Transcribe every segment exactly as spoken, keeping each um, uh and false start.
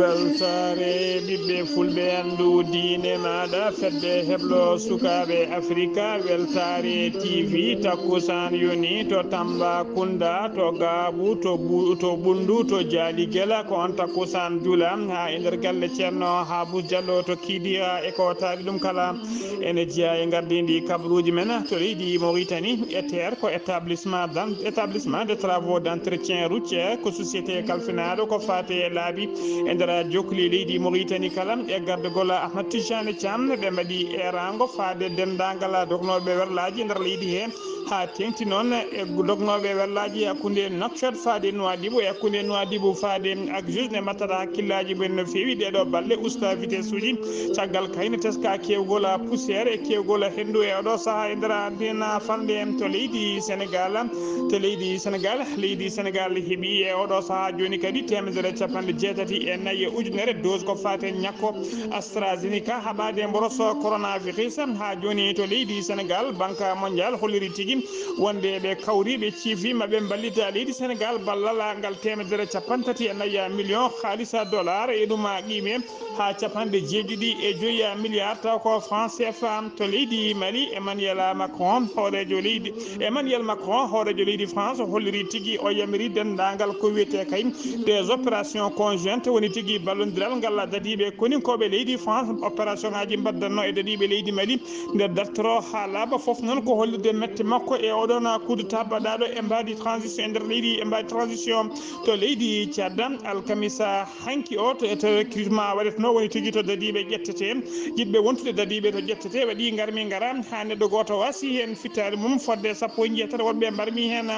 Weltaare ɓiɓɓe fulɓe, anndu diine maaɗa, fedde heblo sukaaɓe Afrika, weltaare T V, takkusaan yoni to Tambacounda, to Gaabu, to Bu-, to Bundu, to Jaaligela, ko on takkusaan jula haa e nder galle Ceerno Haabus Jallo to Kiidiya e ko taali ɗum kala. Ene jeyaa e ngardiindi kabaruuji men to leydi Mauritanie, E T R ko établissement d'en-, établissement de travaux d'entretien routier, ko société kalfinaaɗo ko faati e laabi e nder jokkuli leydi Mauritanie kala. E gardagol Ahmad Tijani Thiam, ɓe mbaɗi eeraango faade denndaangal dognooɓe werlaaji e nder leydi he, haa teeŋti noon e dognooɓe werlaaji e hakkunde Nouakchott faade Nouadhibou, e hakkunde Nouadhibou faade Agdjouz, ne mbattata hakkillaaji mumen no feewi ɗee ɗoo balɗe usta vitesse uji. Caggal kayne teska keewgol poussière e keewgol henndu e oɗo sahaa e nder ndin falnde to leydi Senegal. To leydi Senegal, leydi Senegal heɓi e oɗo sahaa jooni kadi teemedere e capanɗe jeetati e nayi e ujunere dose ko faate ñakko AstraZeneca haɓaade mboros coronavirus. Haa jooni to leydi Senegal, Banque Mondiale holliri tigi wonde ɓe kawri, ɓe ciifi ma ɓe mballita leydi Senegal ballal ngal teemedere capanɗe tati e nayi million haalisa dollar, e ɗum a qiime haa capanɗe jeeɗiɗi e joyi milliard taw ko franc C F A. To leydi Mali, Emmanuel Macron, hooreejo leydi, Emmanuel Macron, hooreejo leydi France, holliri tigi o yamiri denndaangal ko wiyetee kay des opérations conjointes, woni tigi ballondiral ngal dadiiɓe koninkooɓe leydi France, opération ŋaaji mbaddannoo e dadiiɓe leydi Mali nder dartoro haa laaɓa. Fof noon ko hollirde mette makko e oɗon coup d'État baɗaaɗo e mbaadi transition e nder leydi, e mbaadi transition to leydi Tchad. Alkamisa hanki o, to, to recrutement waɗeteno, woni tigi to dadiiɓe ƴettete, yiɗɓe wontude dadiiɓe to ƴettete, waɗi ngarmi ngara haa neɗɗo gooto wasi heen fittaare mum fodde sappo e jeetati woɗɓe mbarmi heen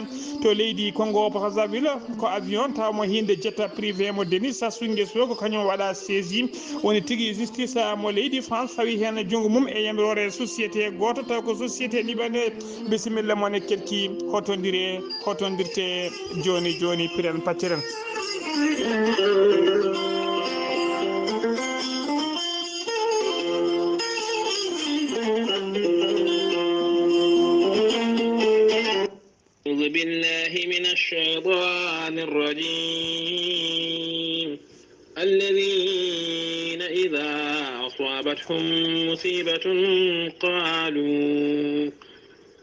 to leydi Congo Brazzaville. Ko avion tawa mo hiinde jet privé mo Denis Sassou Nguesso, ko kañum waɗa saisi, woni tigi justice mo leydi France fawi heen junngo mum e yamiroore société gooto, taw ko société libanais. Bisimilla mon e kelki, hotondire, hotondirte jooni jooni, piren patiren. أعوذ بالله من الشيطان الرجيم. الذين إذا أصابتهم مصيبة قالوا،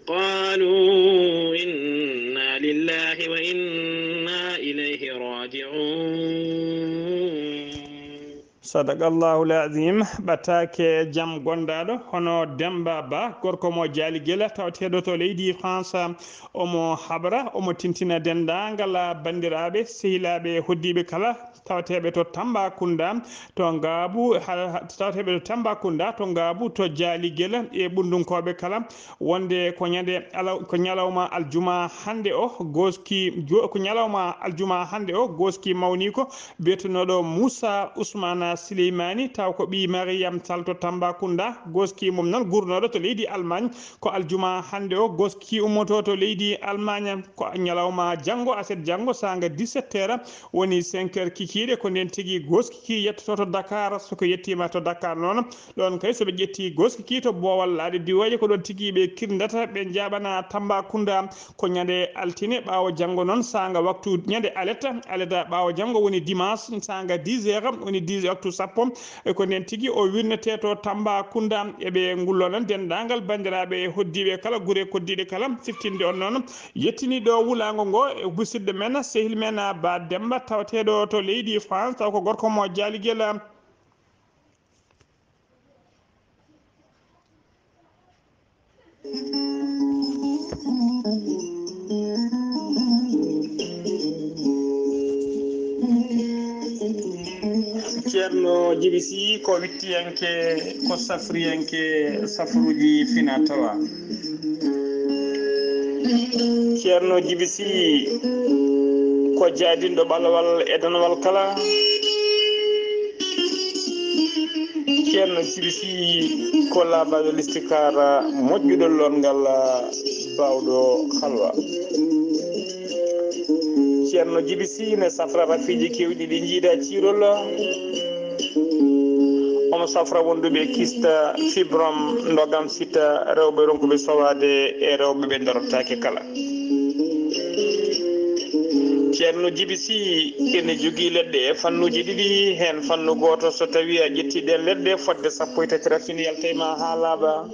قالوا إنا لله وإنا إليه راجعون. Sadakallahu l-azim. Ɓataake jam gondaaɗo, hono Demba Ba, gorko mo Jaali Gela, tawateeɗo to leydi France, omo habra, omo tintina denndaangal banndiraaɓe, sehilaaɓe, hoddiiɓe kala, tawateeɓe to Tambacounda, to Ngaabu, ha-, ha-, tawateeɓe to Tambacounda, to Ngaabu, to Jaali Gela e ɓunndunkooɓe kala, wonde ko ñande ala-, ko ñalawma aljuma hannde o, gooski jo-, ko ñalawma aljuma hannde o, gooski mawniiko biyetenooɗo Moussa Ousmane Souleymani, taw ko ɓii Mariam Sall to Tambacounda, gooski mum noon gurnooɗo to leydi Allemagne, ko aljuma hannde o, gooski ummoto to leydi Allemagne, ko ñalawma janngo, aset janngo, saanga dix-sept heures, woni cinq heures kikiiɗe, ko ndeen tigi gooski ki yettoto to Dakar. So ko yettiima to Dakar noon, ɗoon kay, so ɓe ƴetti gooski ki to boowal laaɗe diwooje, ko ɗoon tigi ɓe kirndata, ɓe njaaɓana Tambacounda. Ko ñande altine ɓaawo janngo noon, saanga waktu ñande aletta, aletta ɓaawo janngo woni dimanche, saanga dix heures, woni dix waktu sappo, e ko ndeen tigi o wirnetee to Tambacounda. Eɓe ngullo noon denndaangal banndiraaɓe e hoddiiɓe kala, gure koddiiɗe kala, siftinde on noon yettini ɗo wulaango ngo e musidɗo men, sehil men, Ba Demba, tawateeɗo to leydi France, taw ko gorko mo Jaali Gela. Ceerno Jibi Si ko wittiyanke, ko safriyanke safruuji fina tawa. Ceerno Jibi Si ko jaadinɗo ɓalawal e danawal kala. Ceerno Jibi Si ko laabaɗo listikaara, moƴƴuɗo lonngal, baawɗo halwa. Ceerno Jibi Si ne safra rafiiji keewɗi ɗi njiida ciirol. Omo safra wonduɓe kista, fibrom, ndogam sita, rewɓe ronkuɓe sowaade e rewɓe ɓe ndorotaake kala. No Jibi Sii ene jogii leɗɗe e fannuuji ɗiɗi, heen fannu gooto, so tawii a ƴettii ɗeen leɗɗe fodde sappo e tati, rafii ne yalta e ma haa laaɓa.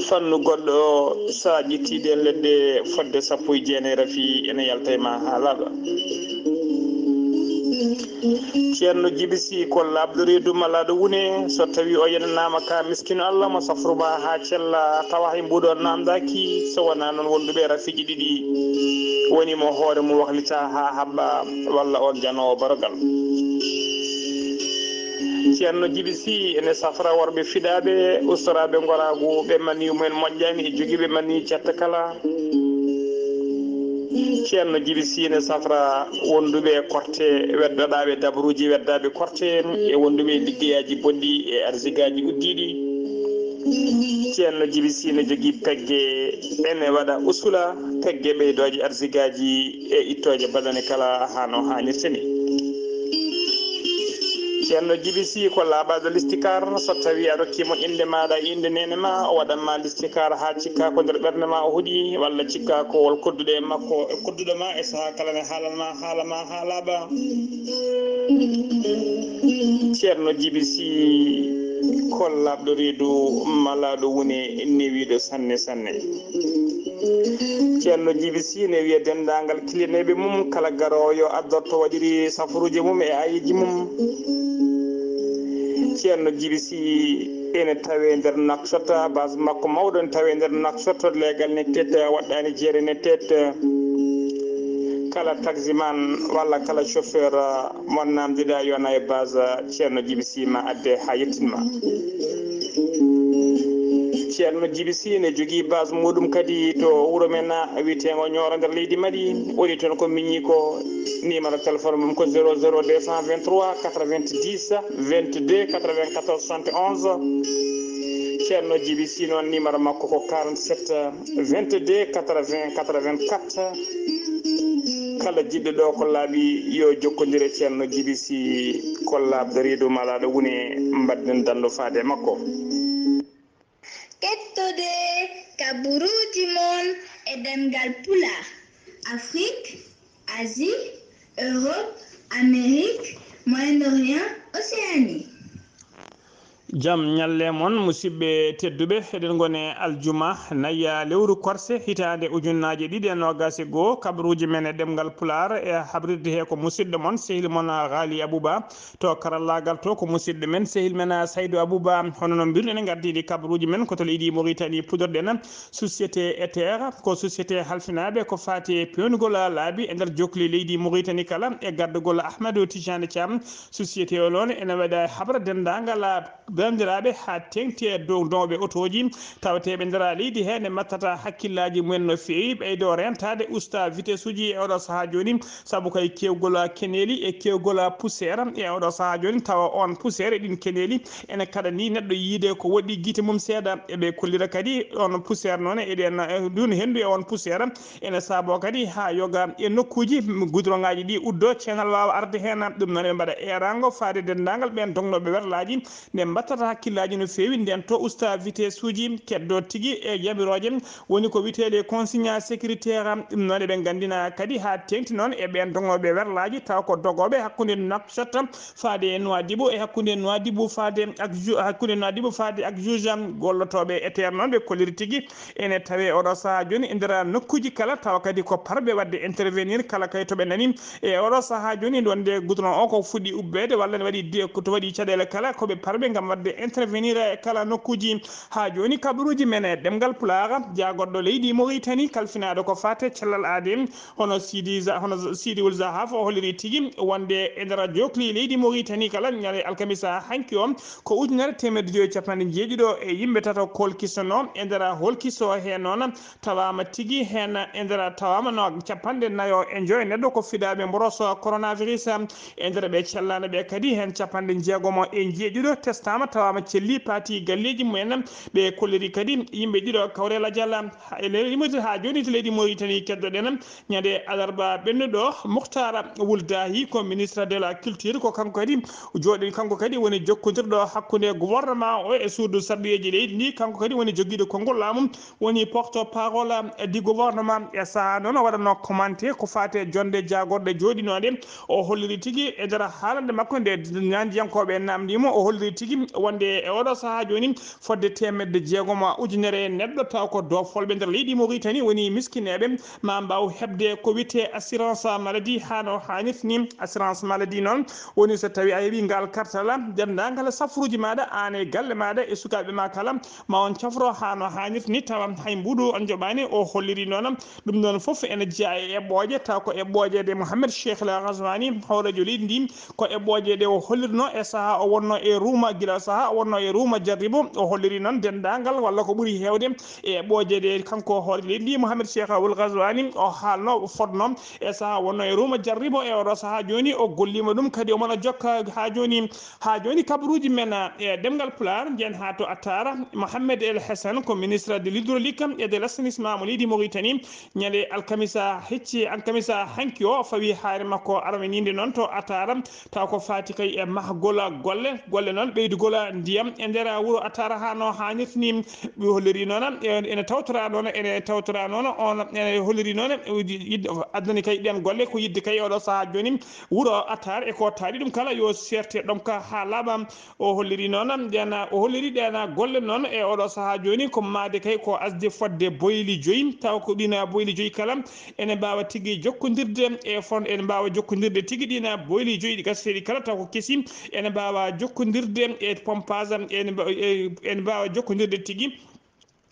Fannu goɗɗo, so a ƴettii ɗeen leɗɗe fodde sappo e jeenayi, rafii ene yalta e ma haa laaɓa. Ceerno Jibi Sii ko laaɓɗo reedu malaaɗo wune, so tawii o yenanaama ka miskino Allah mo safru ma haa cella, tawa hay mbuuɗu on naamndaaki, so wonaa noon wonduɓe rafiiji ɗiɗi woni mo hoore mum waklita haa haɓɓa, walla on janoowo barogal. Ceerno Jibi Sii ene safra worɓe fiɗaaɓe, ustoraaɓe ngoraagu, ɓe maniyu mumen moƴƴaani e jogiiɓe maniyu cetta kala. Ceerno Jibi Sii ene safra wonduɓe e korte, weddoɗaaɓe dabruuji, weddaaɓe korte, e wonduɓe e liggeyaaji bonɗi e arsigaaji uddiiɗi. Ceerno Jibi Sii ene jogii pegge, ene waɗa usula, pegge ɓeydooje arsigaaji e ittooje baɗane kala haa no haanirta ni. Ceerno Jibi Sii ko laaɓaaɗo listikaar, so tawii a rokkii mo innde maaɗa e innde neene ma, o waɗan ma listikaar haa cikkaa ko nder ɓernde ma o hoɗi, walla cikkaa ko wol kodduɗo e makko e kodduɗo ma e sahaa kala ne haalan ma haala ma haa laaɓa. Ceerno Jibi Sii ko laaɓɗo reedu malaaɗo wune newiiɗo sanne sanne. Ceerno Jibi Sii ne wiya denndaangal kiliyaneeɓe mum, kala garoowo yo addorto waɗiri safaruuji mum e ayeeji mum. Ceerno Jibi Sii ene tawee nder Nouakchott, base makko mawɗo ne tawee nder Nouakchott, leegal ne teet, waɗɗaani jeere ne teet. Kala taximan walla kala chauffeur mo naamndiɗaa yona e base Ceerno Jibi Sii ma adde haa yettin ma. Ceerno Jibi Sii ne jogii base muɗum kadi to wuro men wiyeteengo Ñooro nder leydi Mali. Woni toon ko miñi ko numéro téléphone mum ko zéro zéro deux cent vingt-trois quatre-vingt-dix vingt-deux quatre-vingt-quatorze soixante et onze. Ceerno Jibi Sii noon numéro makko ko quarante-sept vingt-deux quatre-vingts quatre-vingt-quatre. Kala jiɗɗo ɗo ko laaɓi yo jokkondir e Ceerno Jibi Sii ko laaɓɗo reedu malaaɗo wune, mbaɗɗen danndo faade e makko. Kettode kaburuuji mon e ɗemngal Pulaar, Afrique, Asie, Europe, Amérique, Moyen-Orient, Océanie. Jam ñalle mon, musidɓe tedduɓe, eɗen ngoni aljuma naya lewru korse hitaande ujunnaaje ɗiɗi e noogaas e goo. Kabaruuji men e ɗemngal Pulaar e habrirde he ko musidɗo mon, sehil mon Ghali Abouba. To karallaagal to ko musidɗo men, sehil men Saydou Abouba. Hono no mbirɗen, en ngardiiɗi kabaruuji men ko to leydi Mauritanie, puɗorɗen société Ether, ko société halfinaaɓe ko faati e peewnugol laabi e nder jokli leydi Mauritanie kala, e gardagol Ahmadou Tidiane Thiam. Société o noon ene waɗa haɓra denndaangal banndiraaɓe haa teeŋti e dow dowɓe otooji tawateeɓe nder leydi hee, ne mbattata hakkillaaji mumen no feewi, ɓeydo reentaade, usta vitesse uji e oɗo sahaa jooni, sabu kay keewgol keneeli e keewgol poussière e oɗo sahaa jooni, tawa on poussière e ɗin keneeli ene kaɗani neɗɗo yiide ko woɗɗi gite mum seeɗa. Eɓe kollira kadi on poussière noon e ɗen, eh, ndun henndu e on poussière ene saabo kadi haa yoga e nokkuuji, goudron ŋaaji ɗi uddo, ceenal waawa arde heen. Ɗum noon ɓe mbaɗa eeraango faade denndaangal ɓeen dognooɓe werlaaji, nde mbattata hakkillaaji no feewi, nden to usta vitesse uji, keddo tigi e yamirooje, woni ko wiyetee les consignes sécuritaires. Ɗum noon eɓe nganndina kadi haa teeŋti noon e ɓeen dognooɓe werlaaji, tawa ko dogooɓe hakkunde Nouakchott faade e Nouadhibou, e hakkunde Nouadhibou faade ak Jou-, hakkunde Nouadhibou faade ak Djoudja. Gollotooɓe Ether noon ɓe kolliri tigi ene tawee oɗo sahaa jooni e nder nokkuuji kala, tawa kadi ko parɓe waɗde intervenir kala kay to ɓe nani. E oɗo sahaa jooni, wonde goudron o ko fuɗɗi ubbeede walla ne waɗi de-, ko to waɗi caɗeele kala, ko ɓe parɓe ngam waɗde intervenir e kala nokkuuji. Haa jooni kabaruuji men e ɗemngal Pulaar, jaagoɗɗo leydi Mauritanie, kalfinaaɗo ko faate cellal aadee, hono Sidi Za-, hono Sidi Wul Zahaf, o holliri tigi wonde e nder jokli leydi Mauritanie kala, ñande alkamisa hanki o, ko ujunere teemedde joyi e capanɗe jeeɗiɗo e yimɓe tato kolkisono e nder holkiso he noon. Tawaama tigi heen e nder, tawaama no capanɗe nayo e joyo neɗɗo ko fiɗaaɓe mboros coronavirus. E nder ɓe cellaano ɓe kadi heen capanɗe jeegomo e jeeɗiɗo testaama. tawama celli paati galleji mumen. Ɓe kolliri kadi yimɓe ɗiɗo kawre lajal e leydi Mauritanie. Ha joni to leydi Mauritanie keddoɗen ñande alarba ɓennuɗo, Muhtar Wul Dahi ko ministre de la culture, ko kanko kadi jooɗi, kanko kadi woni jokkodirɗo hakkunde gouvernement o e suudu sarɗiyeji leydi ndi, kanko kadi woni jogiiɗo konngol laamu, woni porte parole du gouvernement. E saha noon o waɗanno commenté ko fate jonde jagorɗe jooɗinoɗe. O holliri tigi e nder haalande makko nde ñandiyankoɓe namdimo, o holliri tigi wonde e oɗo saha joni fodde temedde jeegom ujunere neɗɗo taw ko dofolɓe nder leydi Mauritanie woni miskineɓe ma mbaw heɓde ko wiyete assurance maladie hano hannirta ni. Assurance maladie noon woni so tawi a heɓi ngal kartal, dendagal safruji maɗa an e galle maɗa e sukaɓe ma kala ma on cafro hano hannirta ni, tawa hay mbuɗu on joɓani. O holliri noon ɗum ɗon fof ene jeeya e eɓɓooje, taw ko eɓɓooje ɗe Mohamed Cheikh El Ghazouani, hooreejo leydi ndi, ko eɓɓooje ɗe o hollirno e saha o wonno e ruuma, gila saha o wonno e ruuma jarribo. O holliri noon denndaangal walla ko ɓuri heewde e eɓɓooje ɗe kanko hooreejo leydi ndi, Mohamed Cheikh El Ghazouani, o haalno, o fodno e saha o wonno e ruuma jarribo. E oɗo saha jooni o golliima ɗum kadi, omo jokka ha jooni. Ha jooni kabaruuji men e ɗemngal Pulaar, njen ha to Attara. Mohamed El Hassan ko ministre de l'hydraulique et de l'assainissement mo leydi Mauritanie. Ñande alkamisa hecci, alkamisa hanki o fawi haare makko armeninde noon to Attara, taw ko fati kay e mahgol golle, golle noon ɓeydugol ndiyam e nder wuro Attara hano hannirta ni. Ɓe holliri noon, e, ene tawtora noon, ene tawtora noon, on ene holliri noon, e, yidde, addani kay ɗen golle ko yidde kay oɗo saha joni wuro Attara e ko taari ɗum kala yo serte ɗom ka ha laaɓa. O holliri noon, nden o holliri ɗen golle noon e oɗo saha joni ko maade kay ko asde fodde boyli joyi, taw ko ɗina boyli joyi kala ene mbawa tigi jokkodirde e fon, ene mbawa jokkodirde tigi ɗina boyli joyi ɗi gaseɗi kala taw ko kesi, ene mbawa jokkodirde e pompage, ene mba-, e, ene mbawa jokkodirde tigi.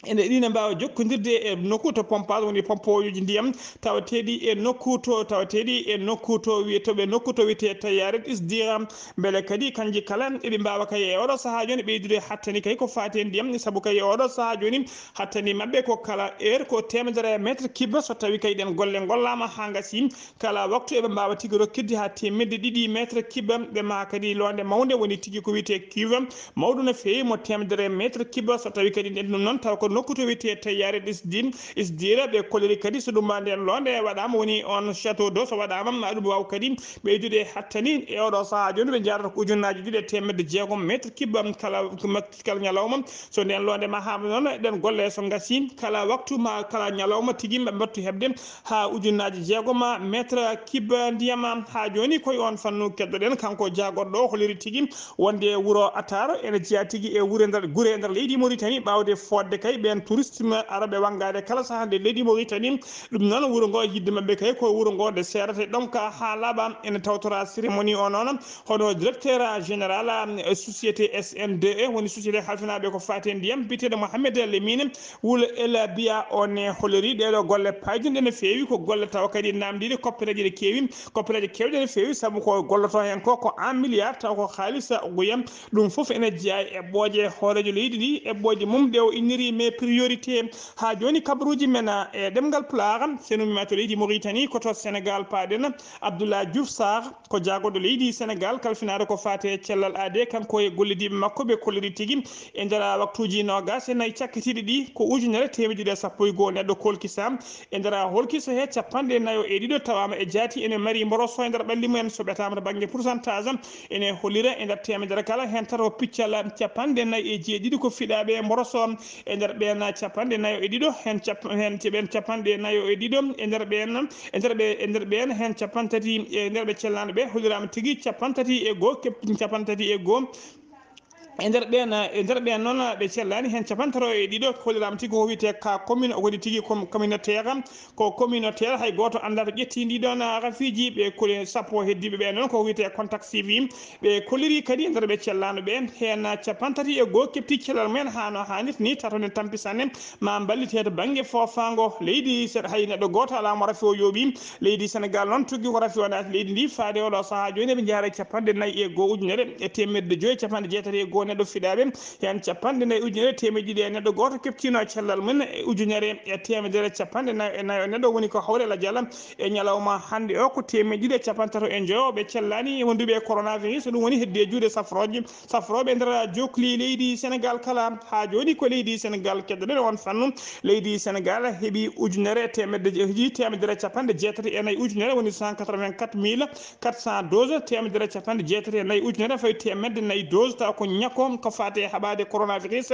Ene ɗine mbawa jokkodirde e nokku to pompage woni pompoji ndiyam tawateɗi e nokku to, tawateɗi e nokku to wiye, to ɓe nokku to wiyete Tayaret Isdira. Beele kadi kanji kala eɗi mbawa kay e oɗo saha joni ɓeydude hattani kay ko fati e ndiyam, saabu kay e oɗo saha joni hattani mabɓe ko kala heure ko temedere mètre cube. So tawi kay ɗen golle gollama ha gasi, kala waktu eɓe mbawa tigi rokkirde ha temedde ɗiɗi mètre cube. Ɓe ma kadi londe mawnde woni tigi ko wiyete cuve mawɗo no fewi mo temedere mètre cube. So tawi kadi nden ɗum noon taw ko nokku to wiyete Tayaret Isdin, Isdira, ɓe kolliri kadi so ɗum ma nden londe waɗama woni on château d'eau so waɗama ma ɗum waw kadi ɓeydude hattani e oɗo saha joni ɓe jarata ko ujunnaji ɗiɗi e temedde jeegom mètre cube kala, kala ñalawma. So nden londe ma ha noon ɗen golle so gasi kala waktu ma kala ñalawma tigi ɓe mbattu heɓde ha ujunnaji jeegom mètre cube ndiyam. Ha joni koye on fannu keddoɗen kanko jagorɗo o holliri tigi wonde wuro Atar ene jeeya tigi e wure nder, gure nder leydi Mauritanie ɓawde fodde kay ɓen touriste ma araɓe wangade kala saha nde leydi Mauritanie. Ɗum noon wuro ngo yidde mabɓe kay ko wuro ngo nde seerata ɗon ka ha laaɓa. Ene tawtora cérémonie o noon hono directeur général, um, société S N D E, woni société halfinaɓe ko fate ndiyam, biyeteɗo Mohamed Lemine Wul El Biya. On ne holliri ɗeɗo golle payjunɗe no fewi, ko golle tawa kadi namdiɗe koppereje ɗe kewi, koppereje kewɗe no fewi, saabu ko golloto hen ko, ko un milliard taw ko haalisa guyam. Ɗum fof ene jeeya e eɓɓooje hooreejo leydi ndi, eɓɓooje mum ɗe o inniri mes priorités. Ha joni kabaruji men e ɗemngal Pulaar, senumi ma to leydi Mauritanie, ko to Sénégal paaɗen. Abdoulaye Diouf Sarr ko jagorɗo leydi Sénégal kalfinaɗo ko fate cellal aade, kanko e gollidiɓe makko ɓe kolliri tigi e nder waktuji nogas e nayi cakkitiɗi ɗi ko ujunere temedde ɗiɗi e sappo e goho neɗɗo kolkisa. E nder holkisa he capanɗe nayo e ɗiɗo tawama e jaati ene mari mboroso e nder ɓalli mumen, so ɓetama to banggue pourcentage ene hollira e nder temedere kala hen tato piccal capanɗe nayi e jeeɗiɗi ko fiɗaɓe e mboroso. E nder ɓen capanɗe nayo e ɗiɗo hen cap-, hen ɓen capanɗe nayo e ɗiɗo e nder ɓen, e nder ɓe, e nder ɓen hen capanɗe tati, e nder ɓe cellano ɓe hollirama tigi capanɗe tati e goho kep-, capanɗe tati e goho. E nder ɓen, e nder ɓen noon ɓe cellani hen capanɗe tati e ɗiɗo hollirama tigi ko wiyete ka commune o woni tigi com-, communautaire. Ko communautaire, hay goto anda to ƴetti ndi ɗon rafiji. Ɓe koli sappo heddiɓe ɓe noon ko wiyete contact civil. Ɓe kolliri kadi e nder ɓe cellano ɓe hen capanɗe tati e goho kepti cellal mumen hano hannirta ni, tato nden tampi sanne ma mballite to banggue fofango leydi. Hay neɗɗo goto ala mo rafi o yooɓi. Leydi Sénégal noon tuggi ko rafi o naati leydi ndi faade oɗo saaha joni eɓe jaara e capanɗe nayi e goho ujunere e temedde joyyi e capanɗe jeetati e goho neɗɗo fiɗaaɓe, heen capanɗe nayi ujunere teemeɗɗe ɗiɗi e neɗɗo gooto keɓtiino cellal mum e ujunere e teemedere capanɗe nayo e nayo neɗɗo woni ko hawre lajal e ñalawma hannde o ko teemeɗɗe ɗiɗi e capanɗe tato e njoyo ɓe cellaani e wonduɓe e coronavirus, ɗum woni hedde juuɗe safrooje, safrooɓe nder jokli leydi Senegal kala. Haa jooni ko leydi Senegal keddoɗen on fannu. Leydi Senegal heɓi ujunere e teemedde, heɓi teemedere capanɗe jeetati e nayi ujunere woni cent quatre-vingt-quatre mille quatre cent dose, teemedere capanɗe jeetati e nayi ujunere fawi teemedde nayi dose, taw ko ñakko ko faati e haɓaade coronavirus.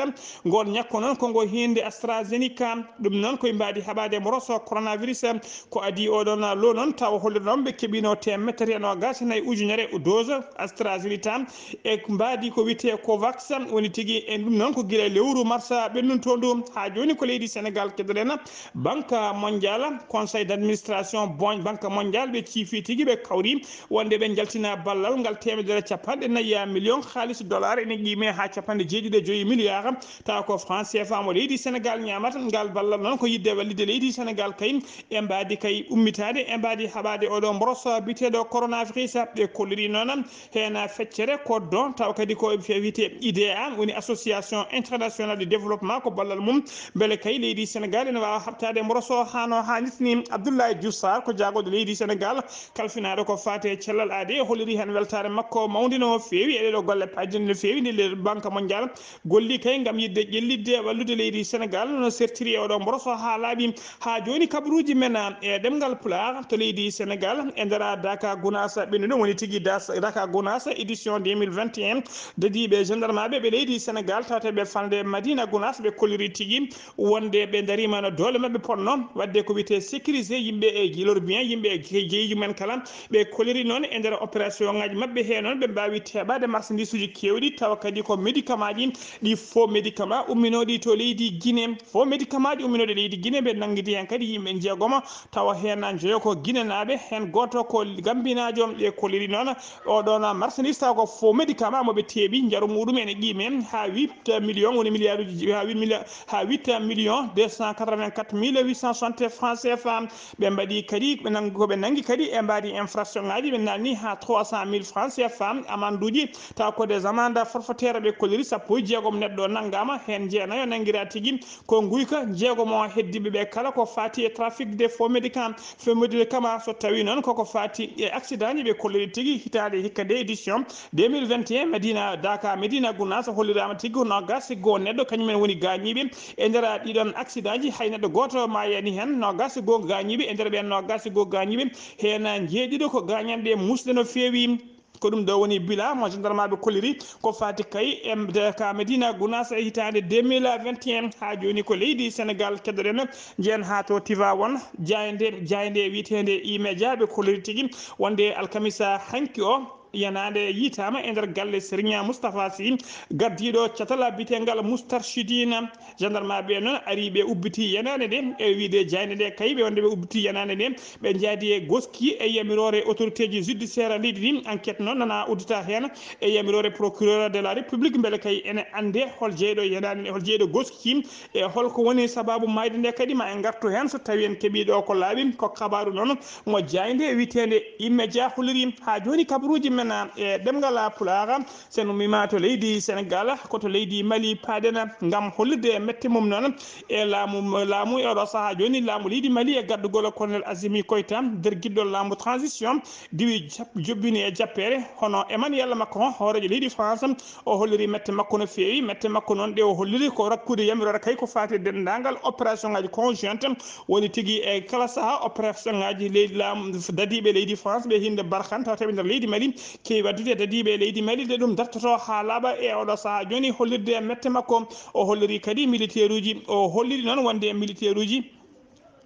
Ngol ñakko noon ko ngo hiinde AstraZeneca. Ɗum noon koye mbaadi haɓaade moroso coronavirus. Ko adii oɗon lo noon tawa hollirnooɓe ɓe keɓino teemedde tati e noogaas e nayi ujunere dose AstraZeneca e mbaadi ko wiyetee Covax. Woni tigi en ɗum noon ko gila e lewru marsa ɓennunto ndu. Haa jooni ko leydi Senegal keddoɗen Banque Mondiale, Conseil d'administration Bon-, Banque Mondiale ɓe ciifi tigi ɓe kawri wonde ɓe njaltina ballal ngal teemedere capanɗe nayi million haalis dollar ene qiime haa capanɗe jeeɗiɗi e joyi milliard. Tawa ko franc C F A mo leydi Senegal ñaamata. Ngal ballal noon ko yidde wallitde leydi Senegal kay e mbaadi kay ummitaade e mbaadi haɓaade oɗo mboros biteeɗo coronavirus. Ɓe kolliri noon heen feccere ko don tawa kadi ko wiyetee I D A woni Association Internationale de Développement ko ballal mum mbele kay leydi Senegal ene waawa haɓtaade mboros o hano haanirta ni. Abdoulaye Diouf Sarr ko jaagooɗo leydi Senegal kalfinaaɗo ko faati e cellal aade, holliri heen weltaare makko mawnde no feewi e ɗeɗo golle pajjunde no feewi nde le Banque Mondiale golli kay ngam yidde ƴellitde e wallude leydi Senegal no sertiri e oɗo mboros o haa laaɓi. Haa jooni kabaruuji men e ɗemngal Pulaar to leydi Senegal e nder Daka Gunaas ɓennuɗo woni tigi Das-, Daka Gunaas édition deux mille vingt et un, dadiiɓe gendarmeɓe ɓe leydi Senegal tawteeɓe falnde Madina Gunaas ɓe kolliri tigi wonde ɓe ndariima no doole maɓɓe potno waɗde ko wiyetee sécurisé yimɓe e leurs biens, yimɓe e jeeyi mum en kala. Ɓe kolliri noon e nder opération ngaji maɓɓe he noon ɓe mbaawi heɓaade marchandise uji keewɗi tawa kadi ko médicament ji, ɗi faux médicament umminooɗi to leydi Guinée. Faux médicament ji umminooɗi leydi Guinée ɓe nanngidi heen kadi yimɓe jeegoma tawa heen njoyo ko Guinée naaɓe, heen gooto ko Gambinaajo. Ɓe kolliri noon oɗon marchandise taw ko faux médicament mo ɓe teeɓi, njaru muɗum ene qiime haa huit million woni milliard uji, haa huit milliard, haa huit million deux cent quatre-vingt-quatre mille huit cent soixante francs C F A. Ɓe mbaɗi kadi, ɓe nang-, ko ɓe nanngi kadi e mbaadi infraction ngaji, ɓe naatni haa trois cent mille francs C F A, amande uji, taw ko des amendes forfaitaires ɓe kolliri, sappo e jeegom neɗɗo nanngaama, heen jeenayo nanngiraa tigi ko nguyka, jeegom o heddiiɓe ɓe kala ko faati e trafic de faux médicaments, faux médicaments, so tawi noon koko faati e accident ji ɓe kolliri tigi hitaande hikka nde édition deux mille vingt et un, Medina Daka, Medina Gounass holliraama tigi ko noogaas e goo neɗɗo, kañum en woni gaañiiɓe e nder ɗiɗon accident ji, hay neɗɗo gooto maayani heen, noogaas e goo gaañiiɓe e nder ɓeen noogaas e goo gaañiiɓe, heen njeeɗiɗo ko gaañanɗe muusɗe no feewi. Ko ɗum ɗo woni bilan mo gendarmeɓe kolliri ko faati kay e ka Medina Gounass e hitaande deux mille vingt et un. Haa jooni ko leydi Senegal keddoɗen, njehen haa to Tivaouane, jaaynde, jaaynde wiyeteende E-Media ɓe kolliri tigi wonde alkamisa hanki o, yanaande yiytaama e nder galle Serigne Moustapha Sy, gardiiɗo catal biyeteengal Moustarchidine. Gendarmeɓe noon ari ɓe ubbiti yanaande nde, e wiyde jaaynde nde kay ɓe wonde ɓe ubbiti yanaande nde, ɓe njaadi e goski e yamiroore autorité ji judiciaire leydi ndi. Enquête noon nana uddita heen e yamiroore procureur de la République, mbele kay ene annde hol jeyɗo yanaande nde, hol jeyɗo goski e holko woni sababu maayde nde kadi ma en ngartu heen so tawi en keɓii ɗo ko laaɓi. Ko kabaaru noon mo jaaynde wiyeteende E-Media holliri. Haa jooni kabaruuji men e ɗemngal Pulaar, so en ummiima to leydi Senegal, ko to leydi Mali paaɗen ngam hollirde mette mum noon e laamu, laamu e oɗo sahaa jooni, laamu leydi Mali e gardugol Colonel Assimi Goïta, dergiɗɗo laamu transition, diwi jap-, jobbini e jappeere. Hono Emmanuel Macron, hooreejo leydi France, o holliri mette makko no feewi. Mette makko noon ɗe o holliri ko rakkude yamiroore kay ko faati e denndaangal opération ngaji conjointe, woni tigi e kala sahaa opération ngaji leydi laamu, dadiiɓe leydi France ɓe hinde Barkhane tawteeɓe nder leydi Mali, keewi waddude e dadiiɓe leydi Mali, nde ɗum dartoto haa laaɓa e oɗo sahaa jooni, hollirde mette makko. O holliri kadi militaire uji, o holliri noon wonde militaire uji,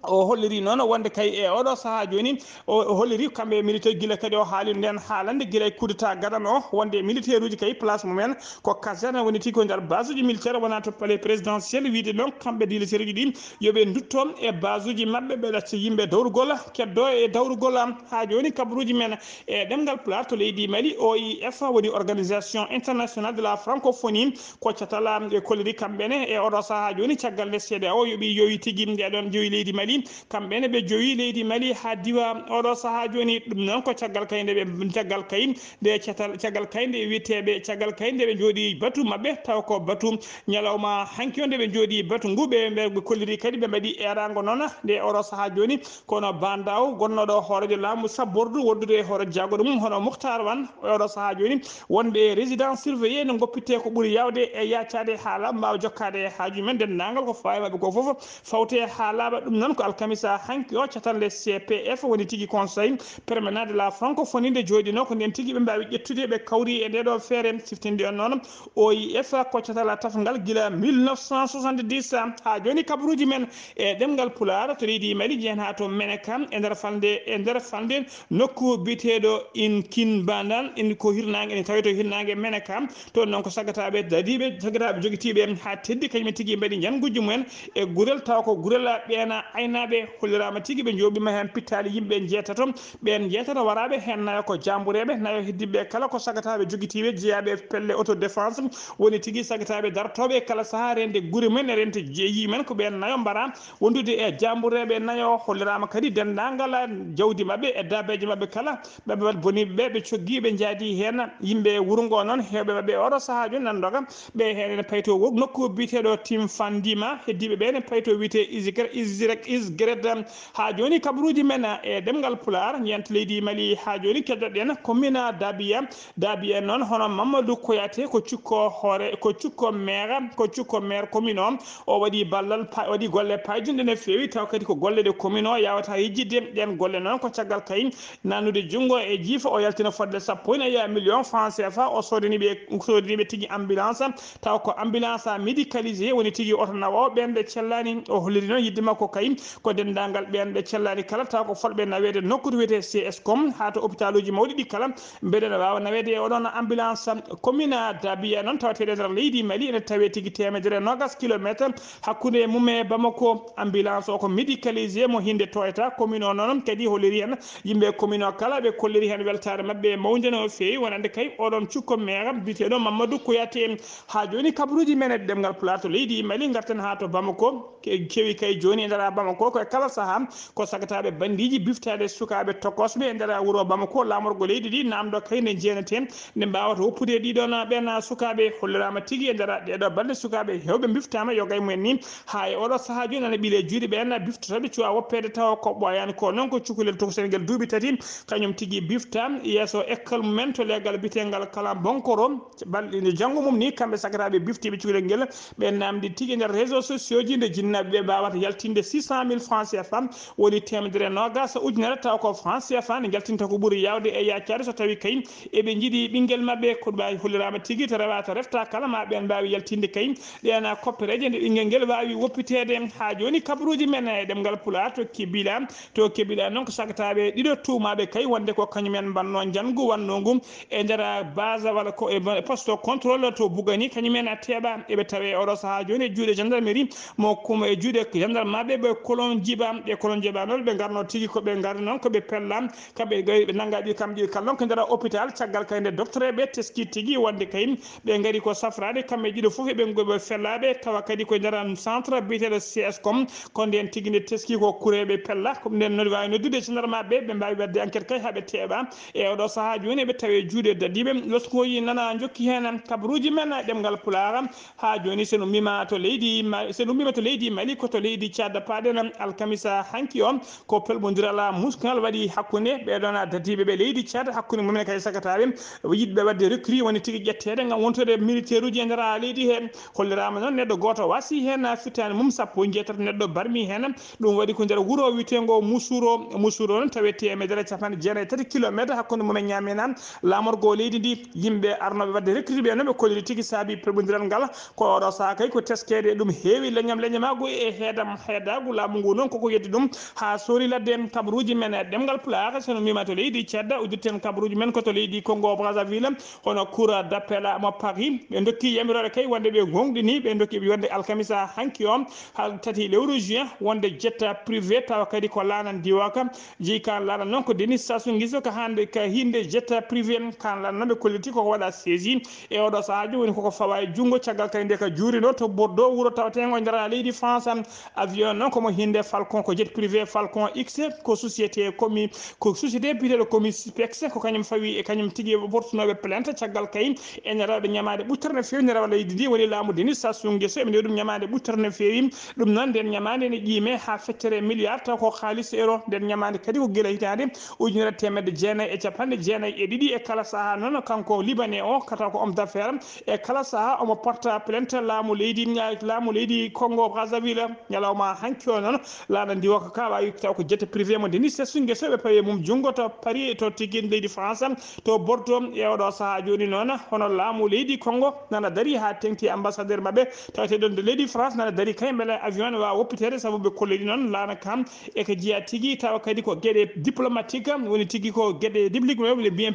o holliri noon wonde kay e oɗo sahaa jooni, o, o holliri kamɓe militaire gila kadi o haali ndeen haalande gila e coup d'état gadano o, wonde militaire uji kay place mumen ko caserne woni tigi ko nder base uji militaire wona to palais présidentiel, wiide noon kamɓe militaire uji ɗi yo ɓe ndutto e base uji maɓɓe, ɓe ɗacca yimɓe dawrugol, keddo e dawrugol. Haa jooni kabaruuji men e ɗemngal Pulaar to leydi Mali, O I F woni Organisation Internationale de la Francophonie, ko catal e kolliri kamɓe ne e oɗo sahaa jooni, caggal nde C E D E A O yoɓi, yowi tigi nde ɗon jowi leydi Mali. Kamɓe ne ɓe jowi leydi Mali haa diwa oɗo sahaa jooni. Ɗum noon ko caggal kay nde ɓe, caggal kay nde catal, caggal kay nde wiyeteeɓe, caggal kay nde ɓe njooɗi batu maɓɓe, taw ko batu ñalawma hanki o nde ɓe njooɗi batu ngu. Ɓe, ɓe kolliri kadi ɓe mbaɗi eeraango noon nde oɗo sahaa jooni. Kono Bandaw, gonnooɗo hooreejo laamu sabbordu wondude e hoore jagguɗo mum, hono Mukhtar Wan, e oɗo sahaa jooni, wonɓe e résidence surveillée no ngoppitte ko ɓuri yawde e yaacaade haala mbaawa jokkaade e haaju men. Denndaangal ko fawi maɓɓe ko fof fawte haa laaɓa. Ɗum noon ko alkamisa hanki o, catal nde C P F, woni tigi Conseil Permanent de la Francophonie, nde jooɗino ko nden tigi ɓe mbaawi ƴettude. Ɓe kawri e nde ɗo feere, siftinde on noon, O I F ko catal tafngal gila mille neuf cent soixante-dix haa jooni. Kabaruuji men e ɗemngal Pulaar to leydi Mali njeyen haa to Menaka, e nder falnde, e nder falnde nokku biyeteeɗo Inkin Bandan, in ko hirnaange, ene tawi to hirnaange Menaka. Toon noon ko sagataaɓe dadiiɓe, sagataaɓe jogitiiɓe haa teddi, kañum en tigi mbaɗi njannguuji mumen e gurel, tawa ko gurel ɓeena aynaaɓe, holliraama tigi ɓe njooɓiima heen pittaali yimɓe njeetato. Ɓeen njeetato waraaɓe heen nayo ko jaambureeɓe, nayo heddiiɓe kala ko sagataaɓe jogitiiɓe jeyaaɓe e pelle autodéfense, woni tigi sagataaɓe dartooɓe e kala sahaa rende gure men e rende jeeyi men. Ko ɓeen nayo mbaraa wondude e jaambureeɓe nayo. Holliraama kadi denndaangal jawdi maɓɓe e daabeeje maɓɓe kala, ɓe, ɓe boniiɓe ɓe, ɓe coggi, ɓe njaadi heen. Yimɓe wuro ngo noon, heewɓe maɓɓe oɗo sahaa jooni nan ndoga. Ɓe heen ene payto wo-, nokku biyeteeɗo Tim Fandima, heddiiɓe ɓe ene payto wiyetee Isgre-, Isgre-, Isgret. Haa jooni kabaruuji men e ɗemngal Pulaar, njeyen to leydi Mali. Haa jooni keddoɗen commune Dabia. Dabia noon, hono Mamadou Koyate ko cukko hoore, ko cukko maire, ko cukko maire commune o. O waɗi ballal pa-, waɗi golle payjunɗe no feewi, taw kadi ko golle ɗe commune o yawata yejjitde. Ɗeen golle noon ko caggal kay nannude junngo e jiifa, o yaltina fodde sappo e nayi million francs C F A, o soodani ɓe, soodani ɓe tigi ambulance, taw ko ambulance médicalisé woni tigi oto nawoowo ɓeen ɓe cellaani. O holliri noon yiɗde makko kay ko denndaangal ɓeen ɓe cellaani kala, taw ko fotɓe naweede nokku to wiyetee C S com, haa to hôpitaluuji mawɗi ɗi kala, mbeɗen waawa naweede e oɗon ambulance. Commune Dabia noon, tawateeɗo e nder leydi Mali, ene tawee tigi teemedere e noogas kilomeeter hakkunde mum e Bamako. Ambulance o ko médicalisé mo hinde toyata. Commune o noon kadi holliri heen yimɓe commune o kala, ɓe kolliri heen weltaare maɓɓe mawnde no feewi, wonande kay oɗon cukko maire biyeteeɗo Mamadou Kouyate. Haa jooni kabaruuji men e ɗemngal Pulaar to leydi Mali, ngarten haa to Bamako. Ke-, kewi kay jooni e nder Bamako ko e kala sahaa ko sagataaɓe banndiiji biftaade sukaaɓe tokosɓe e nder wuro Bamako. Laamorgo leydi ndi namdo kay nde jeeneten nde mbaawata woppude ɗiɗon ɓeen sukaaɓe. Holliraama tigi e nder ɗeeɗo balɗe sukaaɓe heewɓe mbiftaama yoga e mumen ni. Haa e oɗo sahaa jooni ana ɓile juuɗe ɓeen biftotooɓe cuwa woppeede tawa ko ɓooyaani. Ko noon ko cukalel tokosel ngel duuɓi tati, kañum tigi bifta yeeso école mumen to leegal biyeteengal Kala Bonkoro. Balɗe nde janngo mum ni, kamɓe sagataaɓe biftiiɓe cukalel ngel, ɓe namdi tigi nder réseaux sociaux ji nde jinnaaɓe ɓe mbaawata yaltinde six cent mille francs C F A, woni teemedere noogas ujunere, taw ko francs C F A nde jaltinta ko ɓuri yaawde e yaacaade so tawi kay eɓe njiɗi ɓinngel maɓɓe. Ko ɗum holliraama tigi to rewaata refta kala ma ɓeen mbaawi yaltinde kay ɗeen koppereeje nde ɓinngel ngel waawi woppiteede. Haa jooni kabaruuji men e ɗemngal Pulaar to Kibila. To Kebila noon ko sagataaɓe ɗiɗo tuumaaɓe kay wonde ko kañumen mbannoo njanngu wannoo ngu e nder base walla ko e poste contrôle to Bugani, kañumen a teeɓa. Eɓe tawee oɗo sahaa jooni e juuɗe gendarmerie mo kuma e juuɗe gendarmeɓe ɓe Kolon Jiba. Ɓe Kolon Jiba noon ɓe ngarno tigi ko ɓe ngari noon ko ɓe pella. Kamɓe gay ɓe nannga ɗi kam ɗi kala noon ko nder hôpital. Caggal kay nde docteur ɓe teski tigi wonde kay ɓe ngari ko safraade kamɓe ɗiɗo fof eɓe ngo-, ɓe fellaaɓe tawa kadi ko nder centre biyeteeɗo C S com. Ko ndeen tigi nde teski ko kureeɓe pella, ko nden nodi waawi noddude gendarmeɓe ɓe mbaawi waɗde enquête kay haa ɓe teeɓa. E oɗo sahaa jooni eɓe tawi e juuɗe dadiiɓe. Loskooji nana njokki heen kabaruuji men ɗemngal Pulaar. Haa jooni, so en ummiima to leydi Ma-, so en ummiima to leydi Mali, ko to leydi Tchad paaɗen alkamisa hanki o. Ko pelɓondiral muskangal waɗi hakkunde ɓee ɗoon dadiiɓe ɓe leydi Tchad, hakkunde mumen kay sagataaɓe yiɗɓe waɗde recrue woni tigi ƴetteede ngam wontude militaire uji e nder leydi he. Holliraama noon neɗɗo gooto wasi heen, fittaandu mum sappo e jeetati neɗɗo barmi heen. Ɗum waɗi ko nder wuro wiyeteengo Musuro. Musuro noon tawee teemedere e capanɗe jeenayi e tati kilometer hakkunde mum e Ñaamena, laamorgo leydi ndi. Yimɓe arnooɓe waɗde recrutement ɓe noon ɓe kolliri tigi saabi pelɓondiral ngal. Ko oɗo sahaa kay ko teskeede ɗum heewi leñam leñamaagu e heedam heedaagu. Laamu ngu noon koko yeddi ɗum haa soori ladde. Kabaruuji men e ɗemngal Pulaar, so no mbiima to leydi Tchad, uddirten kabaruuji men ko to leydi Congo Brazzaville. Hono cour d'appel mo Paris, ɓe ndokki yamiroore kay wonde ɓe gooŋɗini, ɓe ndokki ɓe wonde alkamisa hanki o, haa tati lewru juin, wonde jet privé, tawa kadi ko laanan diwa ka, jeyi ka laanan noon ko Denis Sassou Nguesso ka hande, ka hinde jet privé, ka laanan noon ɓe kolliti koko waɗa saisi e oɗo sahaa jooni woni koko fawa e junngo, caggal kadi nde ka juurino to Bordeaux, wuro tawateengo e nder leydi France. Avion noon ko mo Inde Falcon ko jet privé Falcon X, ko société commi ko société biyeteeɗo commi spex, ko kañum fawi e kañum tigi bortunooɓe plainte. Caggal kay, ene rewɓe ñamaande ɓuttere no feewi, ne rewa leydi ndi woni laamu Denis Sassou Nguesso, eɓe ndewi ɗum ñamaande ɓuttere no feewi. Ɗum noon, nden ñamaande ne ƴiime haa feccere milliard, taw ko haalis euro. Nden ñamaande kadi ko gila hitaande ujunere teemedde jeenayi e capanɗe jeenayi e ɗiɗi. E kala sahaa noon, kanko libanais o, kata ko homme d'affaires, e kala sahaa omo porta plainte laamu leydi, laamu leydi Congo Brazzaville. Ñalawma hanki o noon, laana ndiwo ko ka wawi taw ko jette privé mo Denis Sassou Nguesso ɓe pawi mum junngo to Paris, to tigi leydi France, to Bordeaux. E oɗo sahaa jooni noon, hono laamu leydi Congo nana dari haa teŋti ambassadeur maɓɓe tawete ɗon de leydi France nana dari kay mbele avion ne wawa woppiteede, sabu ɓe kolli noon laana kam e ko jeya tigi, tawa kadi ko geɗe diplomatique, woni tigi ko geɗe diplomatique, woni bien,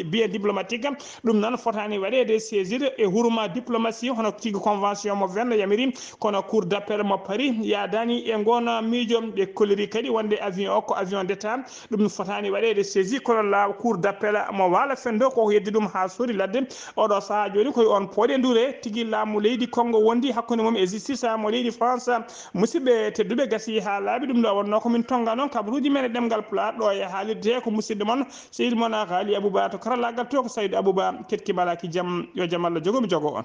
bien diplomatique. Ɗum noon fotani waɗeede saisir e hurma diplomatie, hono tigi convention mo Verne yamiri, kono cour d'appel mo Paris yaadani e ngoon miijo. Ɓe kolliri kadi wonde avion o ko avion d'état, ɗum fotani waɗeede saisi, kono la cour d'appel mo Waalo Fendo ko yeddi ɗum haa sori ladde. Oɗo sahaa jooni koye on pooɗe ndure tigi laamu leydi Congo wondi hakkunde mum e justice mo leydi France. Musidɓe tedduɓe, gasi haa laaɓi. Ɗum ɗo wonno ko min tonga noon kabaruuji men e ɗemngal Pulaar ɗo e haalirde ko musidɗo mon sehil mon Haali Abouba, to karallaagal to ko Saydu Abouba. Ketki mbalaki jam, yo jam Allah jogo mi jogo on.